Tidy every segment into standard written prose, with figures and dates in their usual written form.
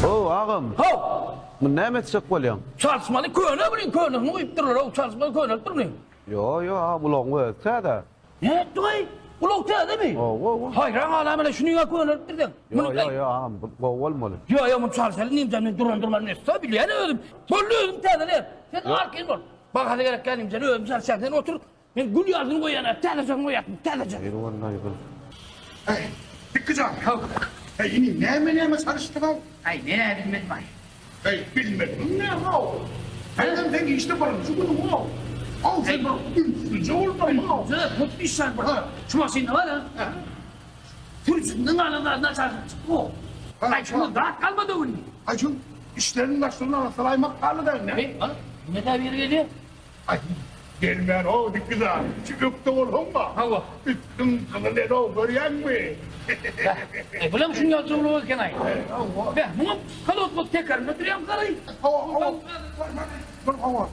How, agam. How! Muny näme etjek bolýaň? Çalyşmaly köne munyň könesini guýupdyrlar-ow, çalyşmaly könelipdir muny. Ýo, ýo, agam, ulagyň özi täze. Nätdiň-aý? Ulag täzemi? Hawa, hawa. Haýran galaýma-la, şunyň-a könelipdir seň. Ýo, ýo, ýo, agam, bu gowy bolmaly. Ýo, ýo, muny çalşaly diýdim, men duran durman ussa bilýän özüm. Boldy özüm täzeleýän. Sen arkaýyn bol. Bahasy gerek däl diýdim, sen özüm çalyşýan, sen otur. Men gül ýalysyny goýýan, täzejesini goýýaryn, täzeje. Ýeri wallahi bir. Äý, Dikki jan. Haw. Äý, inim, näme näme çalyşdyň-aý? Äý, men-ä bilmedim-aý. Äý, bilmediň näme-ow? Häzirem seň işde birinji günüň-ow. Haw, sen bir ünslüje bolmaly-ow. Ünslüje, köp iş bar bir. Şu maşynda bar-a. Sürüjisinden galan zadyna çalşyp çykdy-ow. Aý, şunda zat galmady-ow indi. Aý, şu işleriň daşlygyny arassalaýmak galdy-da indi. Äý, ana, ine-dä biri gelýär. Aý, gelmän-ow, Dikgizar, şu ökde bolsaň-a. Hawa. Üstüň gyzyl el-ow, görýäňmi? Beh, eý, bulam şuň ýaly jowlak eken-aý. Hawa. Beh, muňam kolodka tekerinde durýan garaý. Hawa, hawa. Dur, hawa.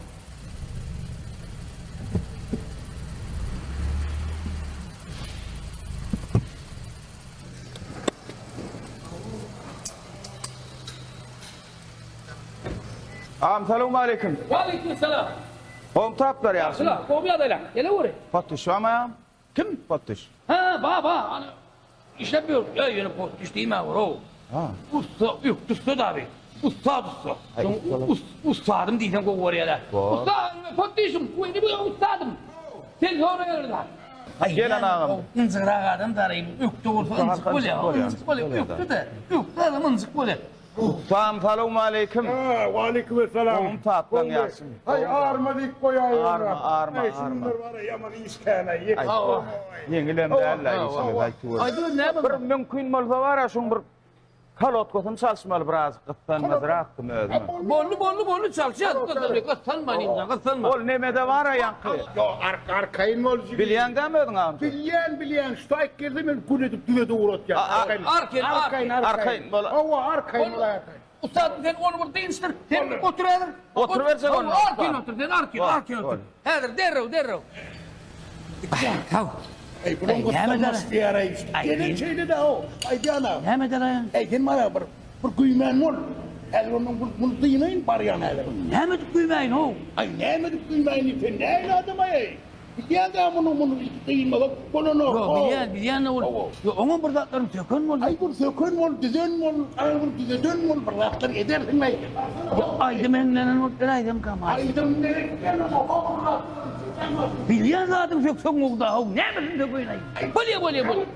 Agam salowmaleýkim. Waleýkim salam. Gowmy taplar ýagşymy? Ýagşyla, gowy ýagdaýlar. Geleweri. Potdyş barmy agam? Kim potdyş? Hä, ba, ba, ana işläp ýör. Ýa ýöne potdyş diýmäwer-ow. Ha. Ussa, ökde ussa da bi. Ussat ussa. Şoň ussadym diýseň gowy görýär-ä. Ussa, potdyşym, indi bu ussadym. Sen soraýarlar. Gelen agam. Ynjygrak adam daraýyn. Ökde bolsa ynjyk bolýar. Ynjyk bolýar. Ökde-de. Ökde adam ynjyk bolýar. Ustam salowmaleýkim. Ha, waleýkim essalam. Gowmy taplan ýagşymy? Haý, arma diýip goýaýyň. Arma, arma, Aý, şu arma. günler bar-a ýaman iş kän-aý. Ýek Ýeňilem däl-le işiňiz aýtyweri. Aýdyber näme Bir mümkin bolsa bar-a şuň bir kolodkasyny çalyşmaly biraz gyssanmazrakdym özüme. Boldy, boldy, boldy, çalyşýas. Gyssanma, inim, gyssanma. Ol nemede bar-a ýaňky. Ýok, arkaýyn bol jigim. Bilýäň dämi özüň agam? Bilýän, bilýän. Şu taýyk gelse men gül edip düzedip ugratýan. Arkaýyn, Arkaýyn, arkaýyn bol. Hawa, arkaýyn bol, arkaýyn. Ussadym sen ony bir dynçdyr. Sen otur häzir. Oturyberjek onda. Arkaýyn otur sen, arkaýyn, arkaýyn otur. Häzir derrew, derrew. Haw. Eý, bulam gyssanmaç diýär-eý. Gelen şeýle-dä-ow, aýdýan-a. Näme eder-aý? Eý, sen maňa bir bir güýmän bol. Häzir ondan bir muny dynaýyn, barýan häzir. Näme edip güýmäýin-ow? Aý, näme edip güýmäýin diýip, sen nähili adam-aý? Bilýän-dä muny, muny ilki dynmasak bolanok. Ýok, bilýän, bilýän-de ol. Ýok, oňam bir zatlaryny söken boldy. Aý, bir söken bol, düzen bol, aý, bir düzeden bol, bir zatlar edersiň-aý. Ýok, aýdym heňlenen bolup beräýsemkäm, aý. Aýdym gerek däl oňa, ho, bir zatlaryny söken bol. Bilýän zadyňy sökseň gowy-da, how, nämesini sökeýin-aý? Bolýa, bolýa, bolýa.